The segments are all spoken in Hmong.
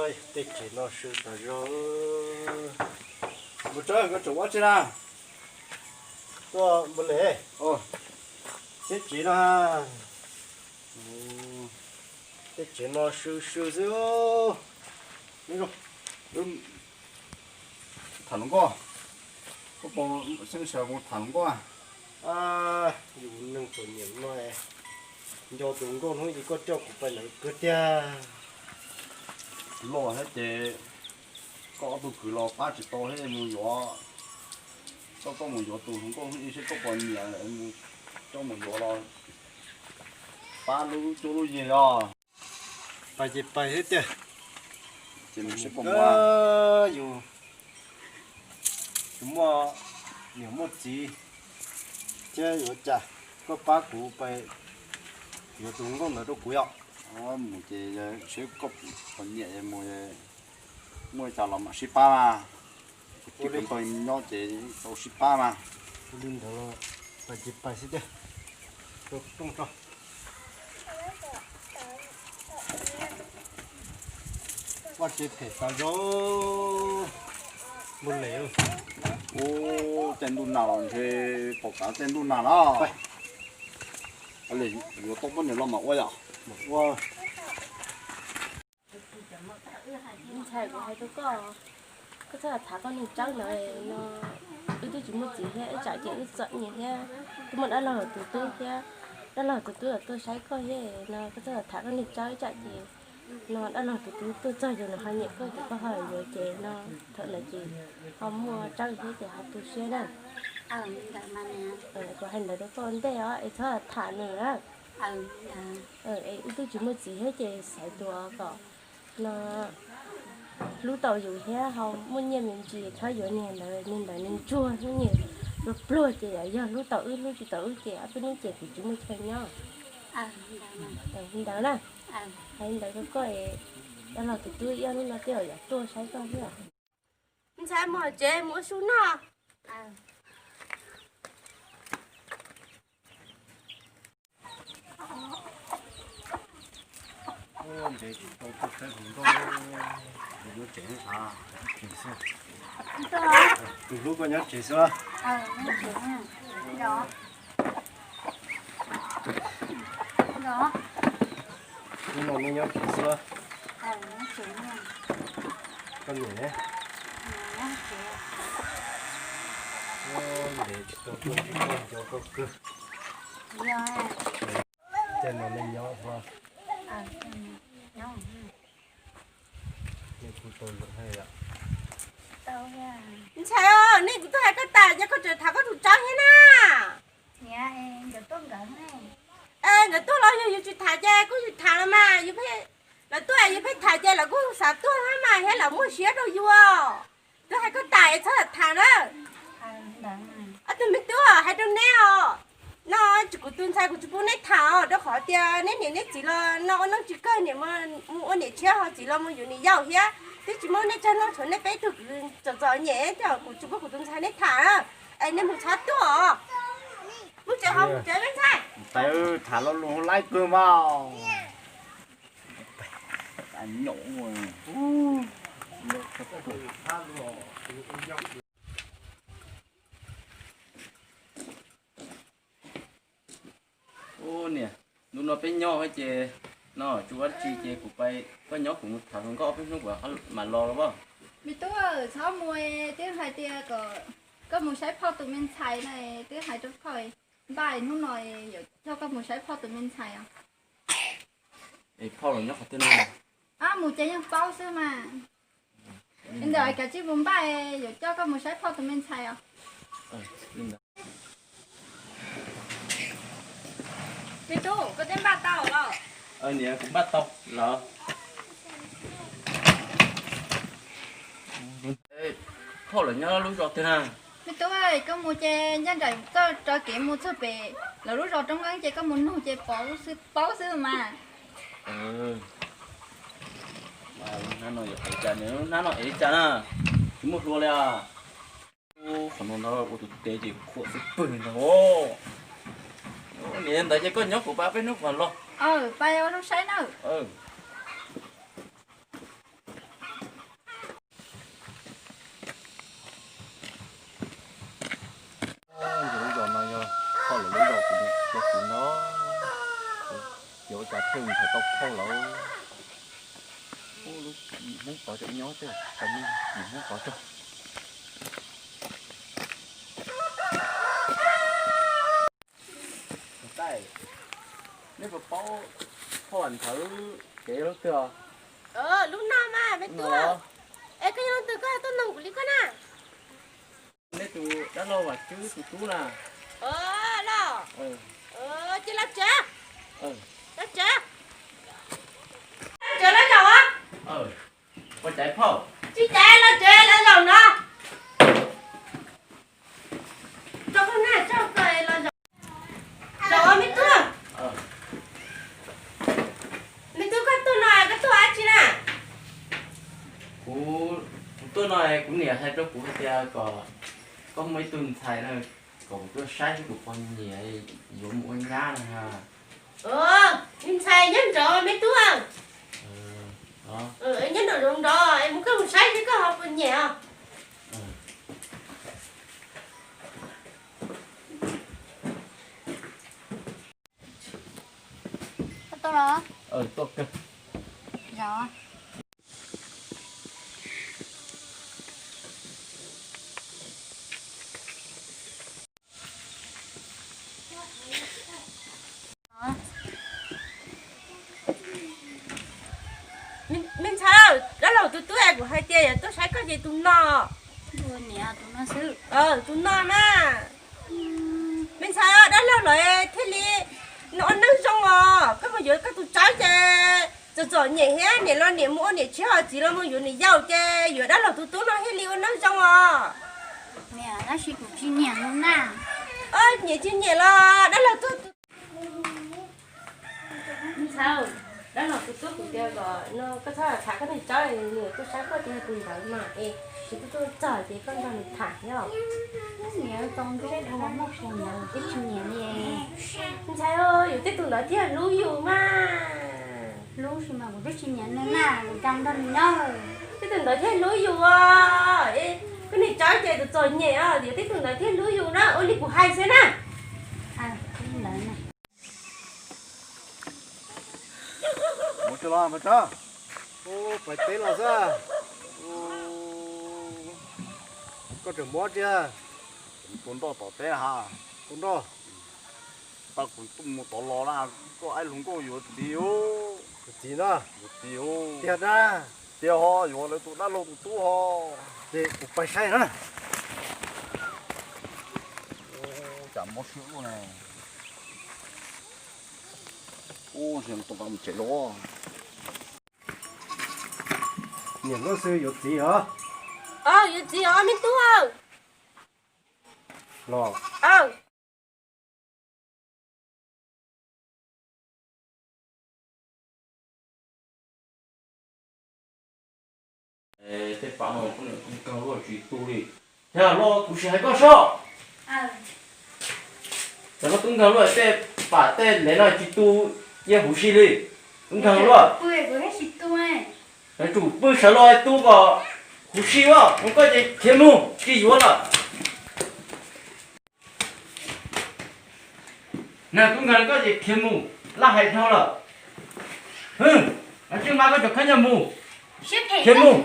Tej tsev no sw tas zog. Npus Tsawb, koj tseem ua tsi na? Tuaj npus le. Siab tsev no. Tej tsev no sw sw xwb. Tham hluas nkauj, koj puas xeeb sawv mus tham hluas nkauj? Yus neeg txom nyem no, nco tus nkauj hnub ib koj coj kuv pais ntawd kawg tiag. Loj thiab ces koj ob tug kwv los pab tsis tau thiab, mus yuav, koj, koj mus yuav tus hluas nkauj hnub ib seb koj puas nyiam, coj mus yuav los pab lub cuab lub yig os. Pais ces pais thiab tiag. Ces mus seb puas muaj. Yus, yus muaj niam muaj txiv thiab yuav cas, koj pab kuv pais yuav tus nkauj ntawd rau kuv yom. Mus ces seb koj puas nyiam, mus muaj cas los mam sib pab mas. Kuv tij kuv ntog nyob ces tau sib pab mas. Ua li ntawd los pais ces pais xwb tiag. Rau rooj tso. Vaj tsev phem tas zog. Npus le. Ub, caij ntuj nag los ntshe pom kav caij ntuj nag na. Yuav tau poj niam los mam ua yom. Ua. Ntxhais, kuv hais rau koj, koj txhob tham koj neeg tsawb ntawd no. Wb twb tsis muaj txiv thiab, ib tsam ces wb txom nyem thiab, twb muaj dab laug tus tub thiab, dab laug tus tub tuaj saib koj thiab no. Koj txhob tham koj neeg tsawb, ib tsam ces no dab laug tus tub tuaj txog ces nws ho nyiam koj ces koj ho yuav ces no, thaum ntawd ces ho muaj tsawb thiab ces ho tu siab na. Kuv hais ntawd rau koj ntej os, es txhob tham nws na. Es wb twb tsis muaj txiv thiab ces xaiv tuas kom no hlub tau yus thiab ho muaj nyiaj me ntsis, txhob yuav niag ntawd, niag ntawd nws ntsuag, niag pluag pluag ces yog hlub tau wb, hlub tsis tau wb ces ob peb hnub ces kuv tsis muaj chaw nyob. Li ntawd na, hais li ntawd rau koj, dab laug tus tub ib ob hnub no twb yuav tuaj saib koj thiab. Ntxhais, mus hauv tsev mus ua su noj. Ntev tsis tau tuaj saib hluas nkauj, nyob tsev xwb. Tus hlub koj nyob tsev xwb. Hnub no nej nyob tsev xwb. Koj niam ne? Ntev tsis tau tuaj ntsib koj, nco koj kawg. Caij no nej nyob xwb. Nej kuj tau zoo thiab yom. Ntxhais, nej kuv twb hais koj tas, yog koj tseem tham koj tus tsawb thiab na. Nkawd tuaj los yog yus tsis tham ces kuj tsis tham los mas, lawv tuaj yus pheej tham ces lawv kuj xav tuaj thiab mas thiab lawv muaj siab rau yus. Twb hais koj tas es txhob tham na. Ob tug me tub, hais rau neb os, no kuv tus ntxhais kuv tsis pub neb tham os, rau qhov tias neb niam neb txiv los no ua neej tsis kawg, niam mus ua niam tshiab ho txiv los mus yuav niam yau thiab, twb tsis muaj nej tsawg leej, tshuav nej peb tug kwv txom txom nyem, kuv tsis pub kuv tus ntxhais neb tham na. Es nej mus txhob tuaj os. Mus tsev, ho mus tsev me ntxhais. Tham lo lus laib kawg mas. Ub niam, hnub no peb nyob ces no tsis ua dab tsi ces kuv pais, koj nyob kuv mus tham hluas nkauj peb hnub kuv mam los los as. Me tub, txhob mus, twb hais tias kom koj mus saib phauj tus me ntxhais na, twb hais rau phauj npaj hnub no yuav coj koj mus saib phauj tus me ntxhais os. Es phauj los nyob qhov twg no? Mus ces yeej paub xwb mas. Li ntawd kav tsij mus npaj, yuav coj koj mus saib phauj tus me ntxhais os. Me tub, koj twb npaj tau los? Niam, kuv npaj tau lawm. Phauj lawv nyob lub zos twg na? Me tub, koj mus ces ncaj nraim txoj rau kev mus txog pem lawv lub zos roob nqeeb ces koj mus nug ces paub xwb mas. Hnab no yuav ev li cas, hnab no ev li cas na? Tsis muaj hlua li os. Qhov no ntag ua tus tes ces khuam xwb pwg ntag. Niam, ntawd ces koj nyob kuv pab peb hnub kuv los. Pab ua zoo saib nawb. Cas thiaj mus tau phauj lawm. Ub, lub yim Hmoob tod tseem nyob tej, cov me yim Hmoob tod tso. Neb puas paub phauj Vam Ntxhawv kev lub twg os? Lub no mas me tub. Es koj yog leej twg koj tuaj nug kuv li koj na? Neb tus dab laug Vam Tswb tus tub na. Los, ces los tsev, los tsev, los tsev los zaum. Ua cas phauj? Tsis caiv, los tsev los zaum no. Tso koj nag tso koj los zaum. Zaum me tub. Me tub, koj tuaj no koj tuaj dab tsi na? Kuv, kuv tuaj no kuv niam hais rau kuv hais tias kom koj muaj ib tug ntxhais na, kom kuv tuaj saib seb kuv puas nyiam yuav mus ua nyab na. Me ntxhais nyob nraud me tub. Nyob nraud zoov nraud es mus, koj mus saib seb koj ho puas nyiam os. Koj tuaj los? Me ntxhais, dab laug tus tub es kuv hais tias yog tuaj saib koj ces tus no. Tus no na. Me ntxhais, dab laug lawv thiaj li ua neej zoo os. Koj mus yuav koj tus tsawb ces txom txom nyem thiab, niam los niam mus ua niam tshiab, ho txiv los mus yuav niam yau ces yuav dab laug tus tub no thiaj li ua neej zoo os. Tab sis kuv tsis nyiam no na. Nyiam tsis nyiam los dab laug tub. Ntxhais, dab laug tus tub kuv tias kom no koj txhob tham koj niag tsawb, nws tuaj saib koj ces yog tus ntawd mas es tsis tuaj tuaj txog ces koj nrog nws tham thiab. Niam, tau ntsej dhau muaj sas ntawd twb tsis nyiam li. Ntxhais, yuav tib tug ntawd thiaj hlub yus mas. Hlub sis mas kuv twb tsis nyiam nws na, kuv cas nrog nws nyob. Tib tug ntawd thiaj hlub yus os. Koj niag tsawb ces tus txom nyem os, yuav tib tug ntawd thiaj hlub yus na, ua li kuv hais xwb na. Mus tso los, mus tso. Pais teb los xwb. Koj tseem mob tiag. Tus nroj tom teb ha. Tus nroj. Tau kuv mus tod los na, koj aib hluas nkauj yuav txiv. Yuav txiv na. Yuav txiv tiag na. Tiag ho, yuav lawv tus dab laug tus tub ho. Ces kuv pais saib na. Cas mob siab ua ne. Ub, mus tsev los. Niam nkauj xwb yuav txiv os. Yuav txiv os me tub. Los. Tej pam no kawg luaj tsis tu li. Yog los kuv sim hais koj soj. Cov koj tub nkeeg luaj, tej pam tej lev no tsis tu, yeej huv si li. Tub nkeeg luaj. Yuav tsum pw sawv los tu kom huv si os, koj ces khiav mus tsis yuav lawm. Nag tub nkeeg koj ces khiav mus, laj hais dhau lawm. Hwj, tsis mas koj cov khaub ncaws mus, khiav mus.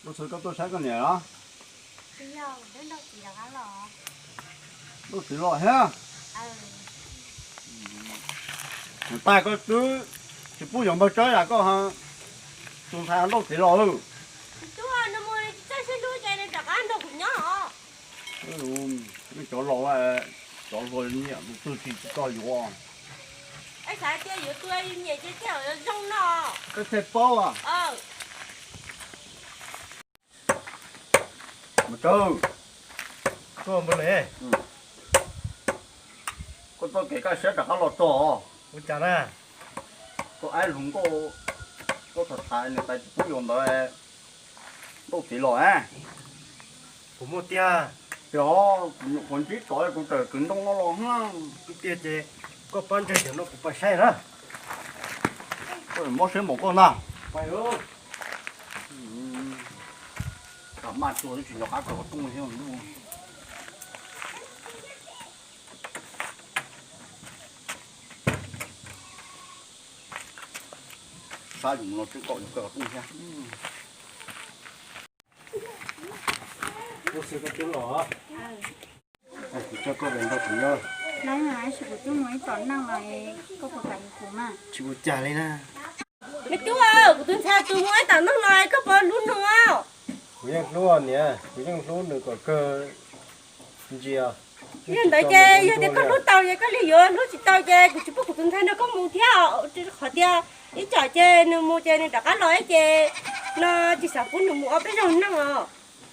Lub txwv koj tuaj saib koj niam los? Nrauj txiv los thiab. Niam tais koj twb tsis pub yuav npawg Tsawb, koj tus ntxhais nrauj txiv los. Nej cov laus, cov hluas nyiam tus twg tsis tsis txog yuav. Koj thiaj paub. Mas Tsawb, koj txoj kev kaj siab rov qab los txog. Ua cas na? Koj aib hluas nkauj, koj tham tham niam tais tsis pub yuav ntawd. Ntau txiv los, kuv muaj tiag. Yog kuv nyuam qhuav ntsib tsov kuv tawm kwv ntoo no los na. Twb tiag ces koj pab ntseg cov no kuv pais saib na. Koj mob siab npaum koj ntag. Pais lauj. Kam maj tua twb tsis nco qab kawg qhov rooj thiab. Sab yus no twb kom yus kawg qhov rooj thiab. Kuv coj koj los nrog kuv nyob. Tab sis kuv twb mus ib tom neej los, koj puas kam yuav kuv mas? Tsis ua cas li na. Me tub, kuv tus ntxhais tus mus ib tom neej los koj puas hlub nws? Kuv yeej hlub niam, kuv yeej hlub nws kom kawg ntsia. Yog ntawd ces yog tias koj hlub tau ces koj li yuav, hlub tsis tau ces kuv tsis pub kuv tus ntxhais nrog koj mus thiab. Qhov tias ib tsam ces nws mus ces nws rov qab los ces no tsis xav pub nws mus ob peb zaug neej os.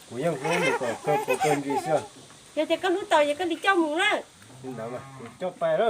Kuv yeej hlub nws kom kawg puas kawg ntsis xwb. Yog tias koj hlub tau ces koj li coj mus na. Li ntawd mas kuv coj pais na.